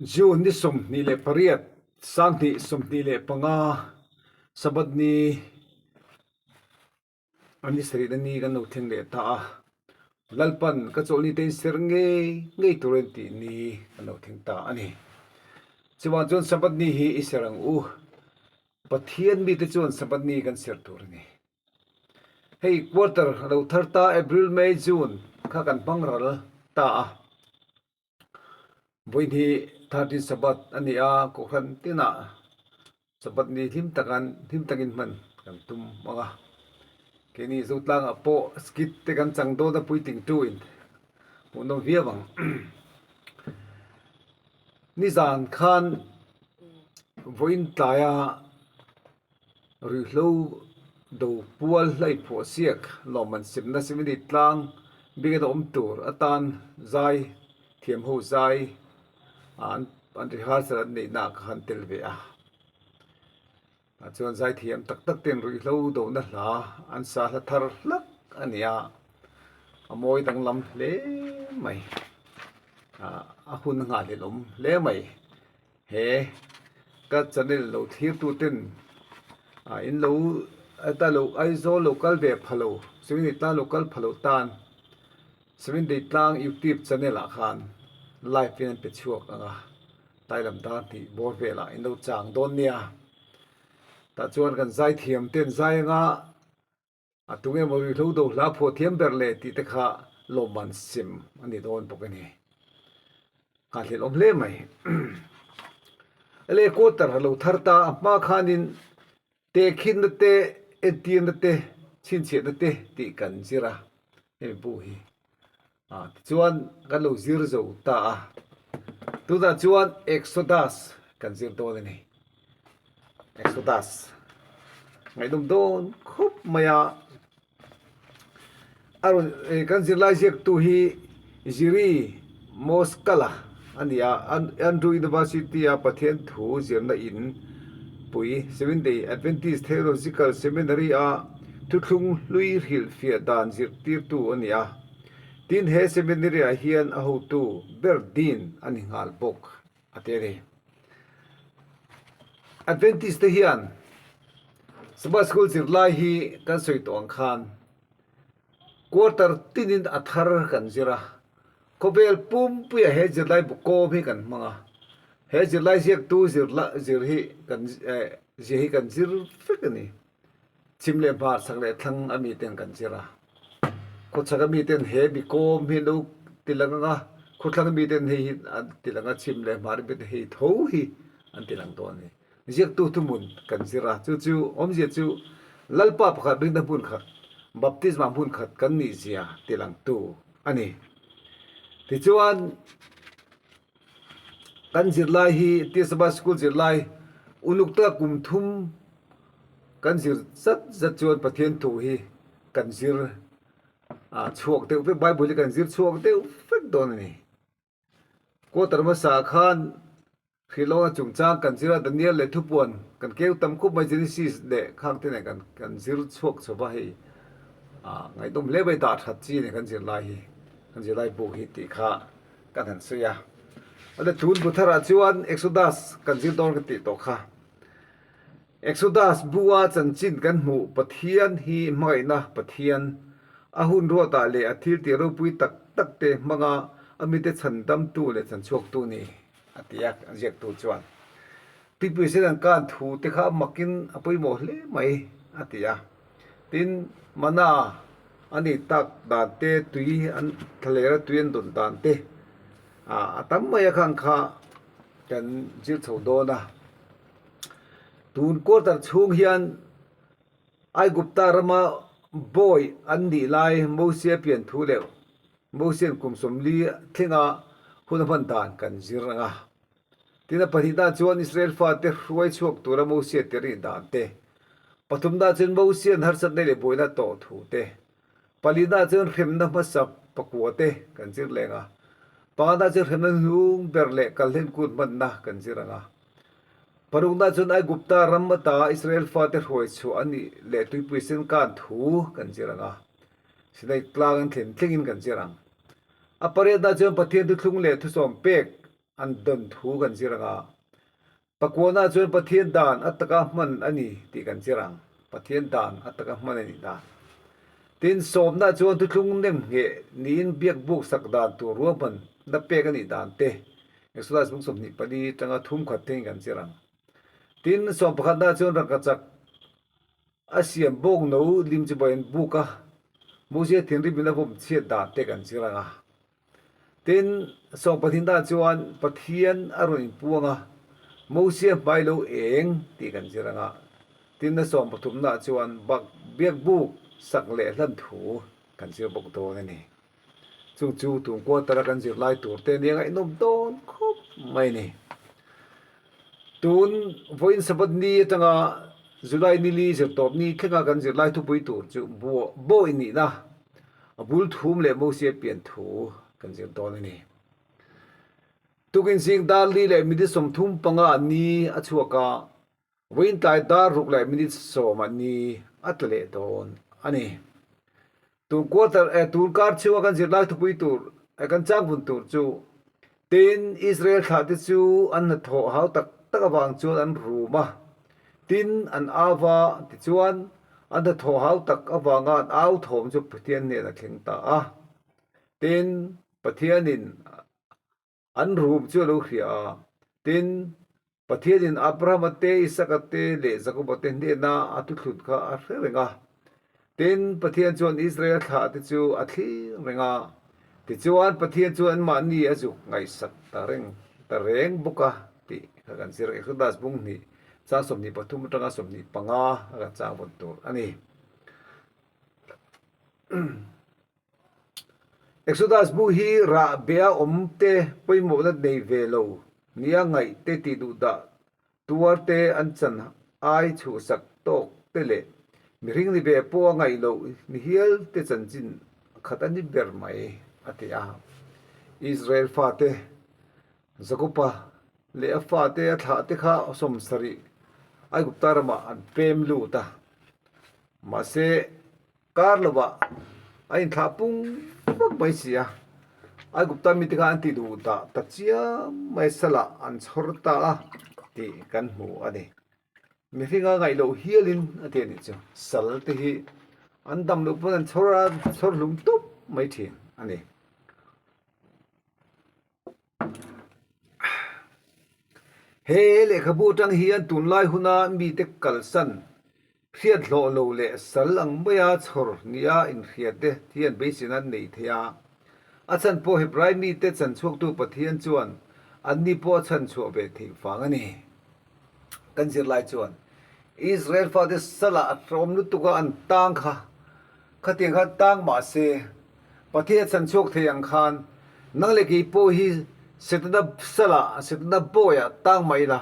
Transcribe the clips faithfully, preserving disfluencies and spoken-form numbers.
June ni sawmhni le pariat, sanghni sawmhni le panga, Sabbath ni, a ni sarina ni kan lo thleng leh ta a. Lalpan ka chawlni te inser ngei ngei turin ti ni kan lo thleng ta a nih. Chuan chuan Sabbath ni hi i ser ang u. Pathian mite chuan Sabbath ni kan ser tur a ni. Hei quarter lo thar ta, April, May, June kha kan hmang ral ta a. Vawiin hi thirteen Sabbath a ni a, kohran tina Sabbath ni hlim takin, hlim takin hman kan tum ang a. Keini Zotlangah pawh skit te kan chang dawn a, puitling tuin hmuh nawm viau ang. Nizan khan vawiin tlaia ruihhlo do pual hlei phuah siak lawmman simna Seventh Day tlang bikin a awm tur atan zai thiam ho zai an, an rehearsal an neihna kha han tel ve a. A chuan zai thiam tak tak ten ruihhlo dona hla an sa hla thar hlak a ni a. A mawi danglam hle mai. A, a hun nghahhlelh awm hle mai. He ka channel lo thlirtu ten, a, in lo, a ta lo, Aizawl lo kal ve pha lo, Seventh Day tlang lo kal pha lo tan, Seventh Day tlang YouTube channel ah khan live in an pe chhuak ang a, tlai lam dar hnih bawr velah in lo chang dawn nia. Tah chuan kan zai thiam ten zai ang a, a tung emaw ruihhlo do hla phuah thiam ber le tih te kha lawmman sim a ni dawn bawk a ni. Nghahhlelh awm hle mai. Ele quarter a lo thar ta, a hma khanin tehkhinna te, entirna te, chhinchhiahna te tih kan zir a, hemi bu hi. A, tichuan kan lo zir zo ta a. Tunah chuan Exodus kan zir dawn a ni. Exodus. Ngaihnawm dawn khawp mai a. A rawn, eh, kan zirlai ziaktu hi Jiri Moskala a ni a, An-, Andrew University-a Pathian thu zirna inpui, Seventh Day Adventist Theological Seminary-a thuthlung hlui hrilhfiah dan zirtirtu a ni a. Tin, he seminary-ah hian a hotu ber din a ni nghal bawk, a ti a ni. Adventist te hian Sabbath School zirlai hi kan sawi tawh ang khan, quarter tinin a thar kan zir a. Khawvel pumpuia he zirlai bu kawm hi kan hmang a. He zirlai ziaktu zirla-, zir hi kan, eh, zia hi kan zir vek a ni. Chhim leh hmar, chhak leh thlang a mi ten kan zir a. Khawchhak a mi ten he bi kawm hi lo tilang ang a, khawthlang a mi ten hei hi an tilang a, chhim leh hmar a mi ten hei tho hi an tilang dawn a ni. Ziaktu thuhmun kan zir a, chu chu awmzia chu Lalpa pakhat rinna hmun khat, baptisma hmun khat kan nih zia tilangtu a ni. Tichuan, kan zirlai hi, Tia Sabbath School zirlai, uluk taka kum thum kan zir zat zat chuan Pathian thu hi kan zir, a, chhuak deuh vek, Bible hi kan zir chhuak deuh vek dawn a ni. Quarter hmasa khan hrilhawmna chungchang kan zir a, Daniel leh Thupuan kan keu tam khawp mai, Genesis leh khang te nen kan, kan zir chhuak chho va hei. A, ngaihnawm hle mai, dah ṭhat chi a ni kan zirlai hi, kan zirlai bu hi tih kha kan han sawi a. A le tun bu tharah chuan Exodus kan zir dawn ka tih tawh kha. Exodus bua chanchin kan hmuh, Pathian hi hmangaihna Pathian, a hun ruatah leh a thil tih ropui tak tak te hmanga a mite chhandamtu leh chanchhuaktu ni, a ti a, a ziaktu chuan. Tuipui sen an kan thu te kha a makin a pawimawh hle mai, a ti a. Tin, mana a nih tak dan te, tui an, thlalera tui an dawn dan te, a, a tam mai a, khang kha kan zir chho dawn a. Tun quarter chhung hian Aigupta rama bawi an nih lai Mosia pian thu leh Mosian kum sawmli thlenga hun a hman dan kan zir ang a. Tin, a pahnihna chuan Israel fate hruai chhuak tura Mosia tirhnih dan te. Pathumna chuan Mosian harsatna leh buaina tawh thu te. Palina chuan hremna hmasa pakua te kan zir leng a. Pangana chuan hremna hnung ber leh kal hlen kut hmanna kan zir ang a. Parukna chuan Aigupta ram ata Israel fate hruai chhuah a nih leh tuipui sen kan thu kan zir ang a. Sinai tlang an thlen tlingin kan zir ang. A pariatna chuan Pathian thuthlung leh thusawm pek an dawn thu kan zir ang a. Pakuona chuan Pathian dan a taka hman a ni tih kan zir ang. Pathian dan a taka hman a nih dan. Tin, sawmna chuan thuthlung nem ngheh niin biakbuk sak dan tur ruahmanna pek a nih dan te Exodus bung sawmhnih pali aṭanga thum khat te kan zir ang. Tin, sawm pakhatna chuan rangkachak a siam bawng no lim chibai an buk a, Mosia thinrimin a vawm chhiat dan te kan zir ang a. Tin, sawm pahnihna chuan Pathian a rawn inpuang a, Mosia hmai lo eng tih kan zir ang a. Tin, a sawm pathumna chuan bak biakbuk sak leh hlan thu kan zir bawk dawn a ni. Chung chu tun quarter-a kan zirlai tur te nia ngaihnawm dawn khawp mai ni. Tun vawiin Sabbath ni aṭanga July ni li zirtawp ni thlenga kan zirlai thupui tur chu Bo-, Bo inihna a bul thum leh Mosia pian thu kan zir dawn a ni. Tukin zing dar li leh minute sawmthum panga ni a chhuak a, vawiin tlai dar ruk leh minute sawma ni a tla leh dawn a ni. Tun quarter, eh, tun kar chunga kan zirlai thupui tur, eh, kan chang vun tur chu, tin, Israel thlahte chu an hnathawh hau tak tak avang chuan an rum a, tin, an au va, tichuan an hnathawh hau tak avanga an au thawm chu Pathian hnena thleng ta a. Tin, Pathianin an rum chu a lo hria a. Tin, Pathianin Abrahama te, Isaka te leh Jakoba te hnena a thuthlun kha a hre reng a. Tin, Pathian chuan Israel thlahte chu a thlir reng a. Tichuan, Pathian chuan anmahni a zuk ngaihsak ta reng, ta reng bawk a tih kha kan zir Exodus bung hnih, chang sawmhnih pathum aṭanga sawmhnih panga a kan chang vun tur a ni. Exodus bu hi rah bea awm te, pawimawhna nei ve lo nia ngaih te, tihduhdah tuar te, an chan ai chhuhsak tawk te leh mihring ni ve pawha ngaih loh ni hial te chanchin khat a ni ber mai a ti a. Israel fate, Jakoba leh a fate, a thlahte kha sawmsarih Aigupta rama an pem lut a. Mahse, kar lova a inthlah pung vak mai si a. Aigupta mite kha an tihduhdah ta chiang mai, sala an chhawr ta a tih kan hmu a ni. Mihringa ngaih loh hialin a ti a nih chu. Sal te hi an dam loh pawn an chhawr a, chhawr hlum tawp mai ṭhin a ni. He lehkhabu aṭang hian tunlai huna mite kalsan hriat hlawh lo leh sal ang maia chhawr nia inhriat te hian beiseina an nei thei a. A chhan pawh Hebrai mite chan chhuaktu Pathian chuan anni pawh a chhan chhuah ve theih vang a ni. Kan zir lai chuan Israel fate sala a tlawm lutuk a, an tang kha, khatiang khan tang mah se, Pathian a chhan chhuak thei ang khan, nang leh kei pawh hi Setana sala, Setana bawia tang mah ila,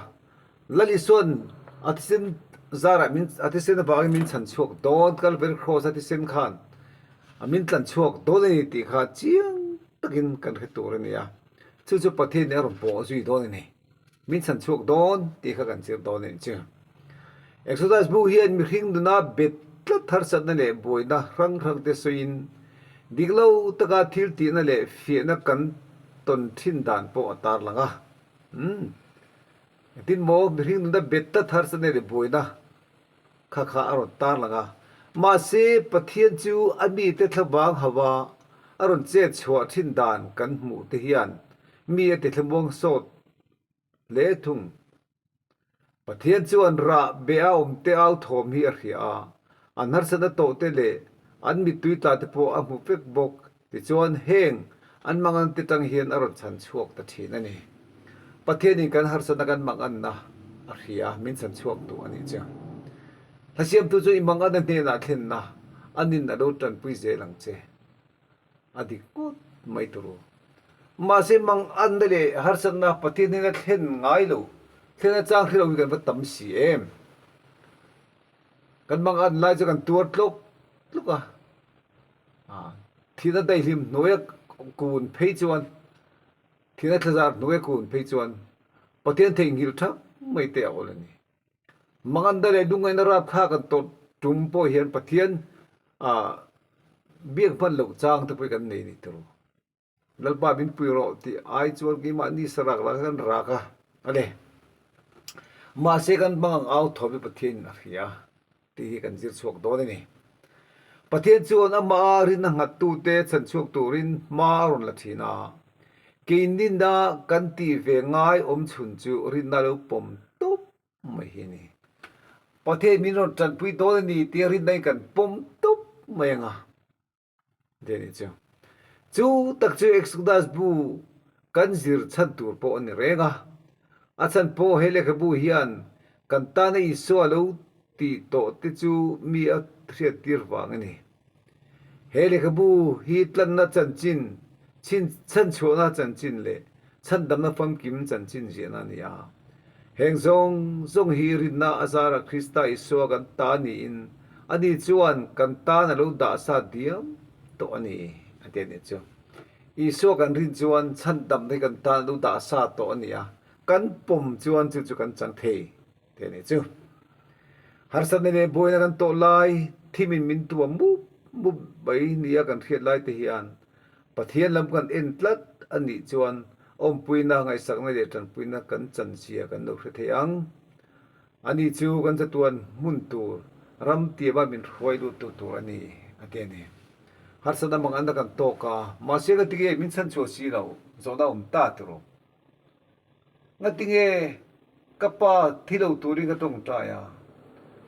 Lal Isuan a thisen zara min, a thisen avangin min chhan chhuak dawn, Calvary Cross a thisen khan a min tlan chhuak dawn a ni tih kha chiang takin kan hre tur a ni a. Chu chu Pathian a rawn pawh zui dawn a ni. Min chhan chhuak dawn tih kha kan zir dawn a ni chu. Exodus bu hian mihring nuna bet tlat harsatna leh buaina hrang hrang te sawiin, dik lo taka thil tihna leh fiahna kan tawn ṭhin dan pawh a tarlang a. Hmm. Tin maw, mihring nuna bet tlat harsatna leh buaina kha kha a rawn tarlang a. Mahse, Pathian chu a mite thlavang hova a rawn chet chhuah ṭhin dan kan hmuh te hian mi a tithlamuang sawt hle thung. Pathian chuan rah bea awm te au thawm hi a hria a, an harsatna tawh te leh an mittui tla te pawh a hmu vek bawk. Tichuan heng an mangan te ṭang hian a rawn chhan chhuak ta ṭhin a ni. Pathianin kan harsatna kan manganna a hria, min chhan chhuak duh a nih chu. Hla siamtu chu i manganna hnenah thlenna an in a lo ṭanpui zel ang che. A dik ngawt mai tur u. Mahse, manganna leh harsatna Pathian hnena thlen ngai lo, thlen a chang hre lo hi kan va tam si em. Kan mangan lai chu kan tuar tlawk tlawk a. A, thina daihlim hnuaia kun phei chuan, thina thlazar hnuaia kun phei chuan Pathian theihnghilh ṭha mai te a awl a ni. Manganna leh lungngaihna rapthlak kan tawrh tum pawh hian Pathian, a, biak hman loh chang te pawh kan nei ni tur u. Lalpa min pui rawh ti ai chuan keimahni sarak laka kan rak a. A le. Mahse kan hmang ang au thawpi Pathienin a hria. Ti hi kan zir chhuak dawn a ni. Pathien chuan ama a rinna nghattute chhan chhuak turin hma a rawn la ṭhin a. Keini nina kan tih ve ngai awm chhun chu rinna lo pawm tawp mai hi a ni. Pathien min rawn ṭanpui dawn a ni tia rinna kan pawm tawp mai ang a. Ti a ni chu. Chu tak chu Exodus bu kan zir chhan tur pawh a ni reng a. A chhan pawh he lehkhabu hian kan tana Isua lo tih tawh te chu mi a hriattir vang a ni. He lehkhabu hi tlanna chanchin, chhin, chhanchhuahna chanchin leh chhandamna famkim chanchin ziahna a ni a. Heng zawng zawng hi rinna a zara Krista Isua kan ta niin, ani chuan kan tan a lo dah sa diam tawh a ni, a ti a ni chu. Isua kan rin chuan chhandamna hi kan tan a lo dah sa tawh a ni a. Kan pawm chuan chu chu kan chang thei. Ti a ni chu. Harsatna leh buaina kan tawh lai, thimin min tum mup mup mai nia kan hriat lai te hian Pathian lam kan en tlat a nih chuan awmpuina, ngaihsakna leh ṭanpuina kan chan zia kan lo hre thei ang. Ani chu kan chatuan hmun tur, ram tiama min hruai lut tu tur a ni, a ti a ni. Harsatna manganna kan tawk a, mahse ka ti nge min chhanchhuah si lo, zawhna awm ta tiraw. Ngatinge ka pa thi lo turin ka ṭawngṭai a,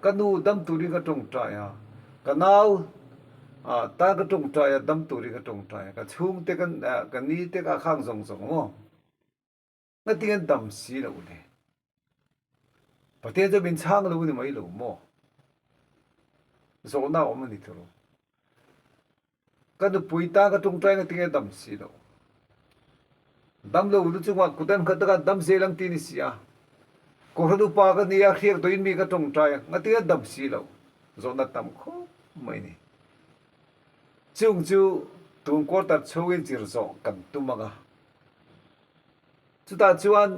ka nu dam turin ka ṭawngṭai a, ka nau, a, tan ka ṭawngṭai a, dam turin ka ṭawngṭai a, ka chhungte kan, a, ka nite ka khang zawng zawng maw. Ngatinge an dam si lo le. Pathian chu min chhang lo ni mai lo maw. Zawhna awm a ni tiraw. Ka nupui tan ka ṭawngṭai ngatinge dam si lo. Dam lo lu chunga kut an khat taka dam zel ang ti ni si a. Kawhhran upa ka ni a, hriak dawin mi ka ṭawngṭai a, ngatinge dam si lo. Zawhna tam khawp mai ni. Chung chu tun quarter chhungin zir zawh kan tum ang a. Chutah chuan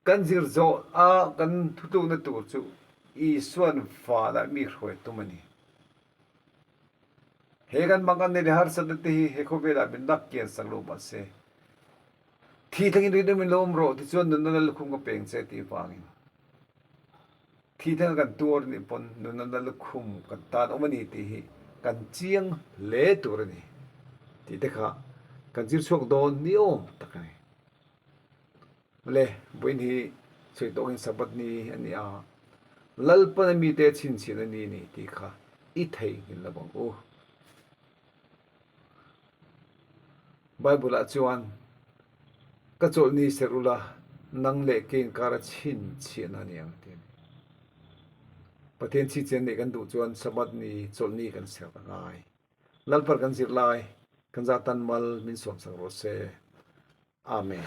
kan zir zawh a kan thutlukna tur chu Isuan vanah mi hruai tum a ni. He kan manganna leh harsatna te hi he khawvelah min lak kian sak lo mahse. Thi thlengin rinum min lo awm rawh, tichuan nunna lallukhum ka peng che ti vangin. Thi thlenga kan tuar ni pawn nunna lallukhum kan tan awm a ni tih hi kan chiang hle tur a ni. Tih te kha kan zir chhuak dawn ni awm tak a ni. Le, vawiin hi chhui tawkin Sabbath ni a ni a, Lalpan a mite chhinchhiahna ni a ni tih kha i thei nghin lo vang u. Bible-ah chuan, "Ka chawlhni serh ula, nang leh kei inkara chhinchhiahna a ni ang," a ti a ni. Pathian chhinchhiahna neih kan duh chuan Sabbath ni chawlhni kan serh a ngai. Lalpa kan zir lai, kan zar tan mal min sawmsak rawh se. Amen.